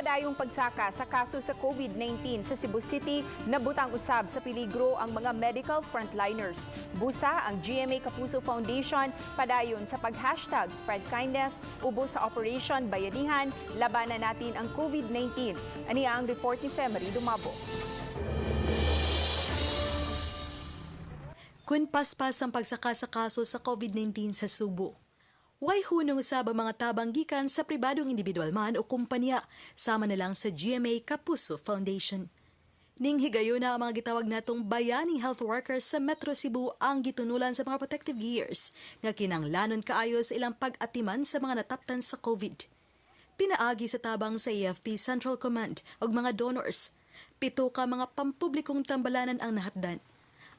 Padayong pagsaka sa kaso sa COVID-19 sa Cebu City, nabutang usab sa peligro ang mga medical frontliners. Busa, ang GMA Kapuso Foundation padayon sa pag-#SpreadKindness ubos sa Operation Bayanihan, Labanan Natin ang COVID-19. Ania ang report ni Femery Dumabo. Kun paspas ang pagsaka sa kaso sa COVID-19 sa Subo, way hunong usab ang mga tabang gikan sa pribadong individual man o kumpanya, sama na lang sa GMA Kapuso Foundation. Ning higayon na ang mga gitawag natong bayaning health workers sa Metro Cebu ang gitunulan sa mga protective gears nga kinanglanon kaayo sa ilang pag-atiman sa mga nataptan sa COVID. Pinaagi sa tabang sa AFP Central Command ug mga donors, 7 ka mga pampublikong tambalanan ang nahatdan.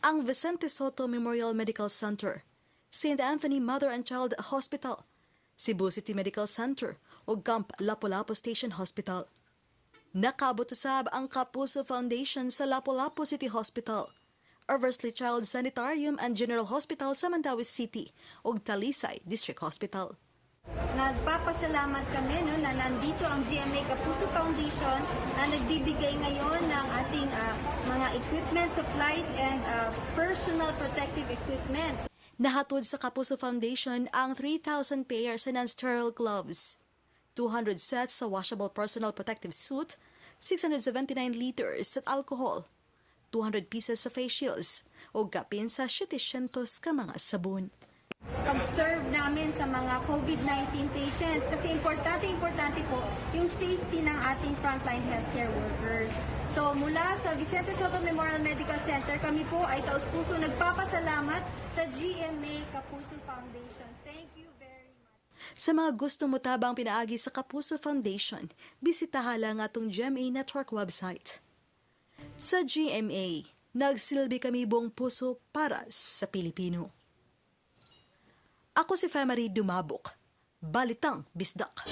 Ang Vicente Sotto Memorial Medical Center, St. Anthony Mother and Child Hospital, Cebu City Medical Center ug Camp Lapu-Lapu Station Hospital. Nakaabot usab ang Kapuso Foundation sa Lapu-Lapu City Hospital, Eversley Child Sanitarium and General Hospital sa Mandaue City ug Talisay District Hospital. Nagpapasalamat kami, no, na nandito ang GMA Kapuso Foundation na nagbibigay ngayon ng ating mga equipment, supplies, and personal protective equipment. Nahatod sa Kapuso Foundation ang 3,000 pairs sa non-sterile gloves, 200 sets sa washable personal protective suit, 679 liters sa alcohol, 200 pieces sa face shields, o kapin sa 700 ka mga sabon. Pag-serve namin sa mga COVID-19 patients kasi importante, importante po yung safety ng ating frontline healthcare workers. So mula sa Vicente Sotto Memorial Medical Center, kami po ay taus-puso nagpapasalamat sa GMA Kapuso Foundation. Thank you very much. Sa mga gusto motabang pinaagi sa Kapuso Foundation, bisitaha lang atong GMA Network website. Sa GMA, nagsilbi kami buong puso para sa Pilipino. Ako si Femery Dumabok. Balitang Bisdak.